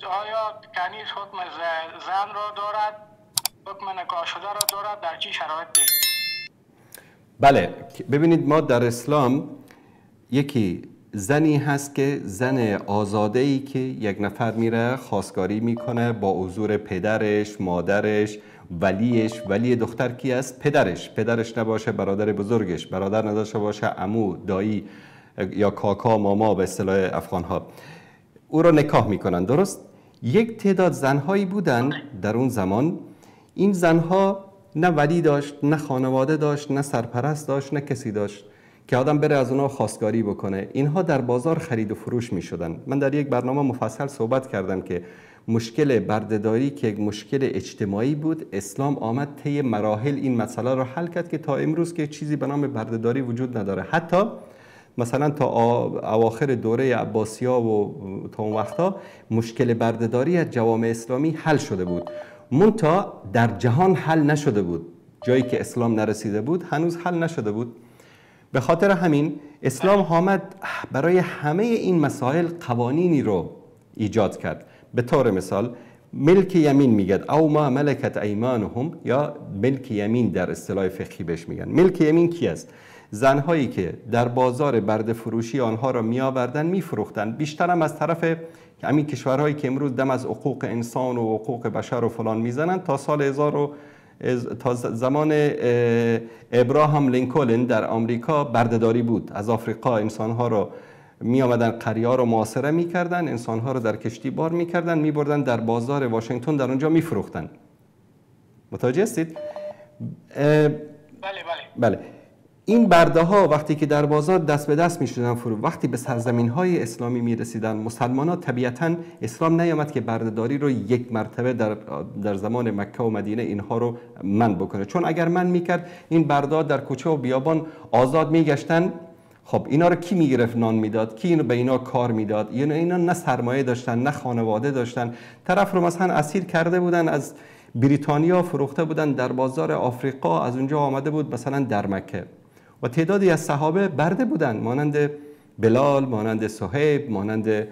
آیا کنیز حکم زن را دارد، حکم نکاح شده را دارد، در چه شرایطی؟ بله، ببینید ما در اسلام یکی زنی هست که زن آزاده ای که یک نفر میره خواستگاری میکنه با حضور پدرش، مادرش، ولیش. ولی دختر کی است؟ پدرش. پدرش نباشه برادر بزرگش، برادر نداشته باشه عمو، دایی یا کاکا، ماما به اصطلاح افغان ها، او را نکاح میکنن. درست؟ یک تعداد زنهایی بودن در اون زمان، این زنها نه ولی داشت، نه خانواده داشت، نه سرپرست داشت، نه کسی داشت که آدم بره از اونها خواستگاری بکنه. اینها در بازار خرید و فروش می شدن. من در یک برنامه مفصل صحبت کردم که مشکل بردهداری که یک مشکل اجتماعی بود، اسلام آمد طی مراحل این مسئله رو حل کرد که تا امروز که چیزی به نام بردهداری وجود نداره. حتی مثلا تا اواخر دوره عباسیا و تا اون وقتا مشکل بردهداری از جوامع اسلامی حل شده بود، منتها در جهان حل نشده بود. جایی که اسلام نرسیده بود هنوز حل نشده بود. به خاطر همین اسلام آمد برای همه این مسائل قوانینی رو ایجاد کرد. به طور مثال ملک یمین میگه، او ما ملکت ایمانهم، یا ملک یمین در اصطلاح فقهی بهش میگن. ملک یمین کی است؟ زنهایی که در بازار برده فروشی آنها را میآوردن میفروختن، بیشتر هم از طرف همین کشورهایی که امروز دم از حقوق انسان و حقوق بشر و فلان میزنن. تا سال تا زمان ابراهام لینکلن در آمریکا بردهداری بود. از آفریقا انسانها رو می آمدن، قریه رو محاصره میکردن، انسانها رو در کشتی بار میکردن، میبردن در بازار واشنگتن، در اونجا میفروختن. متوجه هستید؟ بله بله بله. این برده ها وقتی که در بازار دست به دست می شدن فرو، وقتی به سرزمین های اسلامی می رسیدن، مسلمان ها طبیعتاً اسلام نیامد که بردهداری رو یک مرتبه در زمان مکه و مدینه اینها رو من بکنه، چون اگر من میکرد این برده ها در کوچه و بیابان آزاد میگشتن. خب اینا رو کی میگرفت نان میداد؟ کی اینو به اینا کار میداد؟ اینا نه سرمایه داشتن، نه خانواده داشتن. طرف رو مثلا اسیر کرده بودن، از بریتانیا فروخته بودن در بازار آفریقا، از اونجا آمده بود مثلا در مکه. و تعدادی از صحابه برده بودن، مانند بلال، مانند صهیب، مانند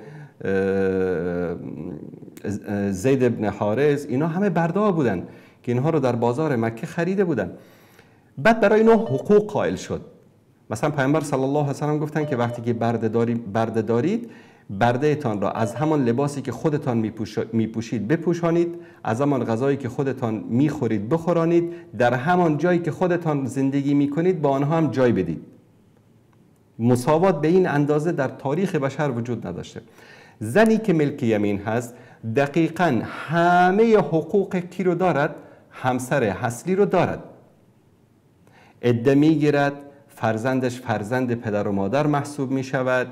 زید ابن حارث، اینا همه برده ها بودن که اینها رو در بازار مکه خریده بودن. بعد برای اینا حقوق قائل شد. مثلا پیامبر صلی الله علیه و سلم گفتن که وقتی که برده دارید، برده تان را از همان لباسی که خودتان میپوشید بپوشانید، از همان غذایی که خودتان میخورید بخورانید، در همان جایی که خودتان زندگی میکنید با آنها هم جای بدید. مساوات به این اندازه در تاریخ بشر وجود نداشته. زنی که ملک یمین هست دقیقاً همه حقوق کی رو دارد؟ همسر اصلی رو دارد. عده میگیرد، فرزندش فرزند پدر و مادر محسوب میشود،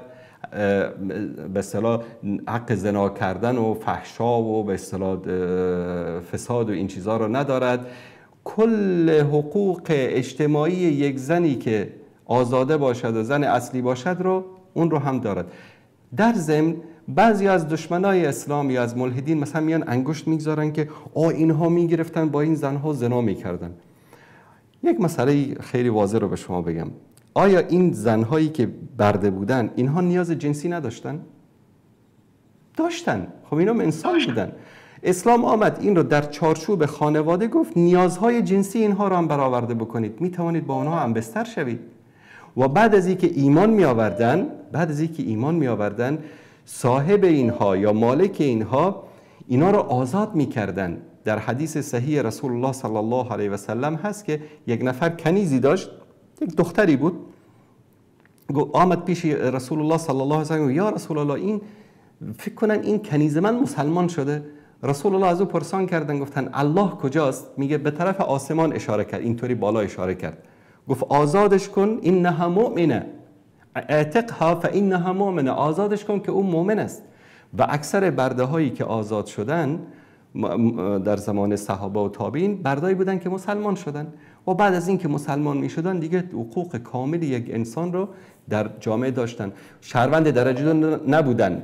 به اصطلاح حق زنا کردن و فحشا و به اصطلاح فساد و این چیزها رو ندارد. کل حقوق اجتماعی یک زنی که آزاده باشد و زن اصلی باشد رو اون رو هم دارد. در ضمن بعضی از دشمنای اسلام یا از ملحدین مثلا میان انگشت میگذارن که آ اینها میگرفتن با این زنها زنا میکردن. یک مسئله خیلی واضح رو به شما بگم، آیا این زنهایی که برده بودن اینها نیاز جنسی نداشتن؟ داشتن. خب اینا انسان بودن. اسلام آمد این رو در چارچوب خانواده گفت نیازهای جنسی اینها رو هم برآورده بکنید، می توانید با آنها هم بستر شوید. و بعد از اینکه ایمان می آوردن، بعد از اینکه ایمان می آوردن، صاحب اینها یا مالک اینها اینا رو آزاد می کردن. در حدیث صحیح رسول الله صلی الله علیه و سلم هست که یک نفر کنیزی داشت، یک دختری بود، آمد پیش رسول الله صلی الله علیه و سلم، یا رسول الله این فکر کنم این کنیز من مسلمان شده. رسول الله از او پرسان کردن، گفتن الله کجاست؟ میگه به طرف آسمان اشاره کرد، اینطوری بالا اشاره کرد، گفت آزادش کن، انها مؤمنه، اعتقها فانها مؤمنه، آزادش کن که او مؤمن است. و اکثر برده هایی که آزاد شدن در زمان صحابه و تابعین بردایی بودن که مسلمان شدن و بعد از اینکه مسلمان می شدن دیگه حقوق کامل یک انسان رو در جامعه داشتن، شهروند درجه دو نبودن.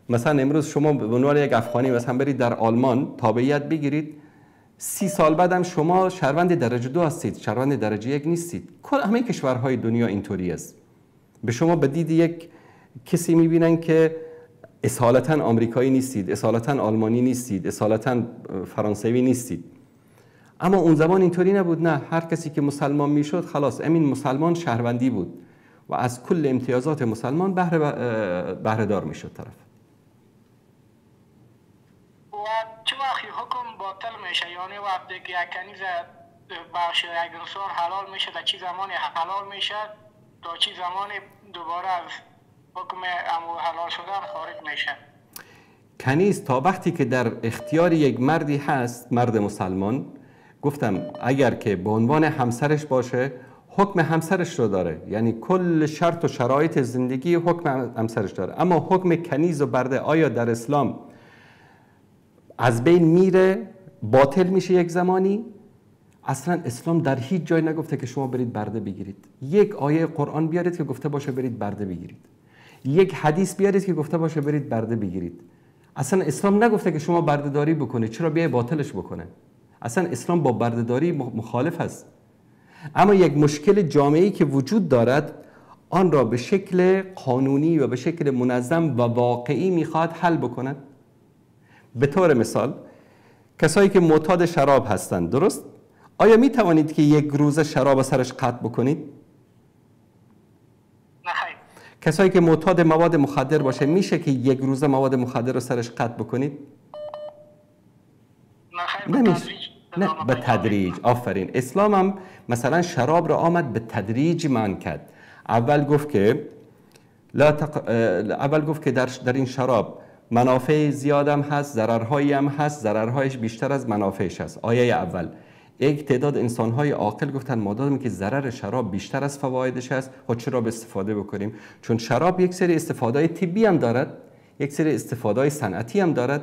مثلا امروز شما به عنوان یک افغانی مثلا برید در آلمان تابعیت بگیرید، 30 سال بعدم شما شهروند درجه دو هستید، شهروند درجه یک نیستید. کل همه کشورهای دنیا اینطوری است. به شما به دید یک کسی میبینن که اصالتا آمریکایی نیستید، اصالتا آلمانی نیستید، اصالتا فرانسوی نیستید. اما اون زمان اینطوری نبود، نه، هر کسی که مسلمان میشد خلاص امین مسلمان شهروندی بود و از کل امتیازات مسلمان بهره دار میشد طرف. و چه وقتی حکم باطل میشه؟ یعنی وقتی که یک کنیز بخش یک انسان حلال میشه، در چه زمانی حلال میشه تا چه زمانی دوباره از حکم حلال شدن خارج میشه؟ کنیز تا وقتی که در اختیار یک مردی هست، مرد مسلمان، گفتم اگر که به عنوان همسرش باشه حکم همسرش رو داره، یعنی کل شرط و شرایط زندگی حکم همسرش داره. اما حکم کنیز و برده آیا در اسلام از بین میره، باطل میشه یک زمانی؟ اصلا اسلام در هیچ جای نگفته که شما برید برده بگیرید. یک آیه قرآن بیارید که گفته باشه برید برده بگیرید، یک حدیث بیارید که گفته باشه برید برده بگیرید. اصلا اسلام نگفته که شما بردهداری بکنید، چرا بیای باطلش بکنه؟ اصلا اسلام با بردهداری مخالف است. اما یک مشکل جامعه‌ای که وجود دارد آن را به شکل قانونی و به شکل منظم و واقعی میخواد حل بکند. به طور مثال کسایی که معتاد شراب هستند، درست؟ آیا می توانید که یک روزه شراب سرش قطع بکنید؟ نه خیر. کسایی که معتاد مواد مخدر باشه، میشه که یک روزه مواد مخدر رو سرش قطع بکنید؟ نه خیر. نمیشه. نه، به تدریج. آفرین. اسلام هم مثلا شراب را آمد به تدریج منع کرد. اول گفت که اول گفت که در این شراب منافع زیادم هست، ضررهایی هم هست، ضررهایش بیشتر از منافعش هست. آیه اول. یک تعداد انسان‌های عاقل گفتن مادامی که ضرر شراب بیشتر از فوایدش هست، خب چرا به استفاده بکنیم؟ چون شراب یک سری استفاده‌های طبی هم دارد، یک سری استفاده‌های صنعتی هم دارد.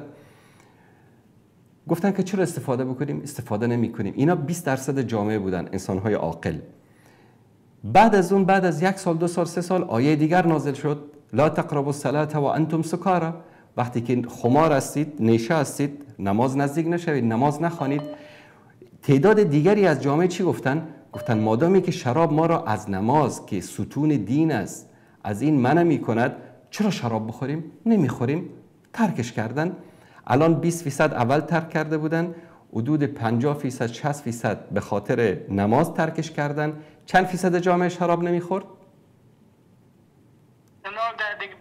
گفتن که چرا استفاده بکنیم؟ استفاده نمی‌کنیم. اینا 20% جامعه بودن، انسان‌های عاقل. بعد از اون، بعد از یک سال، دو سال، سه سال، آیه دیگر نازل شد: لا تقربوا الصلاة و انتم سکارا. وقتی که خمار هستید، نیشه هستید، نماز نزدیک نشوید، نماز نخوانید. تعداد دیگری از جامعه چی گفتن؟ گفتن مادامی که شراب ما را از نماز که ستون دین است از این منع می کند، چرا شراب بخوریم؟ نمیخوریم. ترکش کردن. الان 20% اول ترک کرده بودن، حدود 50% 60% به خاطر نماز ترکش کردن. چند فیصد جامعه شراب نمیخورد؟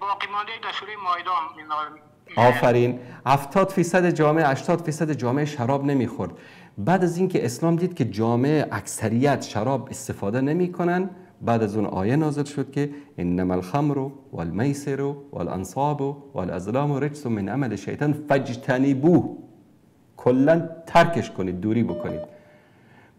باقی مانده در سوره مائده. آفرین. 70% جامعه، 80% جامعه شراب نمیخورد. بعد از اینکه اسلام دید که جامعه اکثریت شراب استفاده نمیکنن، بعد از اون آیه نازل شد که انما الخمر والمیسر والانصاب والازلام رجس من عمل الشیطان فاجتنبوه. کلا ترکش کنید، دوری بکنید.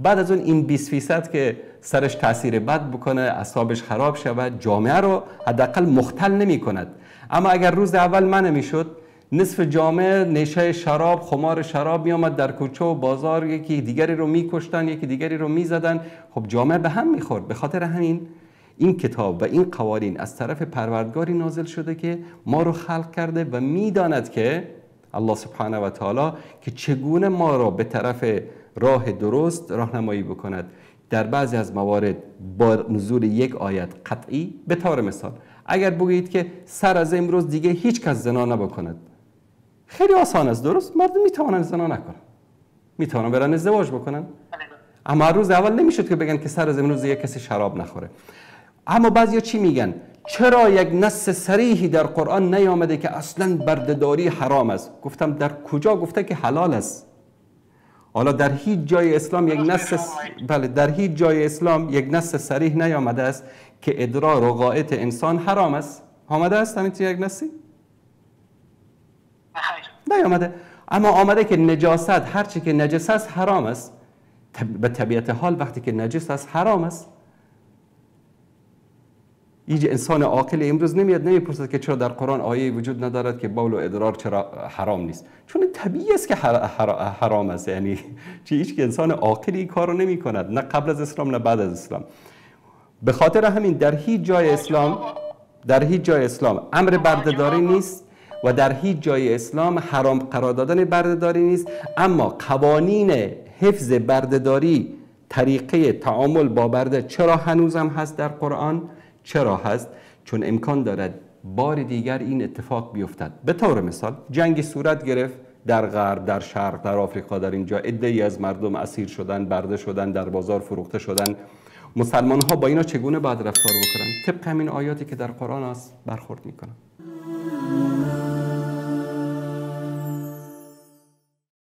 بعد از اون این 20% که سرش تاثیر بد بکنه، اعصابش خراب شود، جامعه رو حداقل مختل نمی کند. اما اگر روز اول منع میشد، نصف جامعه نشه شراب، خمار شراب می آمد در کوچه و بازار، یکی دیگری رو میکشتن، یکی دیگری رو میزدن. خب جامعه به هم میخورد. به خاطر همین این کتاب و این قوانین از طرف پروردگاری نازل شده که ما رو خلق کرده و میداند که الله سبحانه و تعالی که چگونه ما را به طرف راه درست راهنمایی بکند. در بعضی از موارد با نزول یک آیت قطعی، به طور مثال اگر بگویید که سر از امروز دیگه هیچ کس زنا نبکند، خیلی آسان است، درست؟ مردم میتوانن زنا نکنن، میتوانن برن ازدواج بکنن. اما روز اول نمیشد که بگن که سر از امروز دیگه کسی شراب نخوره. اما بعضیا چی میگن؟ چرا یک نص صریحی در قرآن نیامده که اصلا بردهداری حرام است؟ گفتم در کجا گفته که حلال است؟ حالا در هیچ جای اسلام یک نص، بله، در هیچ جای اسلام یک نص صریح نیامده است که ادرار و غائط انسان حرام است. آمده است همین یک نصی؟ نیامده. اما آمده که نجاست، هر چی که نجس است حرام است. به طبیعت حال وقتی که نجس است حرام است. هیچ انسان عاقل امروز نمیاد نمیپرسد که چرا در قرآن آیه وجود ندارد که بول و ادرار چرا حرام نیست، چون طبیعی است که حرام است. یعنی هیچ انسان عاقلی این کارو نمی کند، نه قبل از اسلام نه بعد از اسلام. به خاطر همین در هیچ جای اسلام، در هیچ جای اسلام امر بردهداری نیست و در هیچ جای اسلام حرام قرار دادن بردهداری نیست. اما قوانین حفظ بردهداری، طریقه تعامل با برده چرا هنوزم هست در قرآن؟ چرا هست؟ چون امکان دارد بار دیگر این اتفاق بیفتد، به طور مثال جنگ صورت گرفت در غرب، در شرق، در آفریقا، در اینجا عده‌ای از مردم اسیر شدن، برده شدن، در بازار فروخته شدن، مسلمان ها با اینا چگونه باید رفتار بکنن؟ طبق همین آیاتی که در قرآن است برخورد میکنن.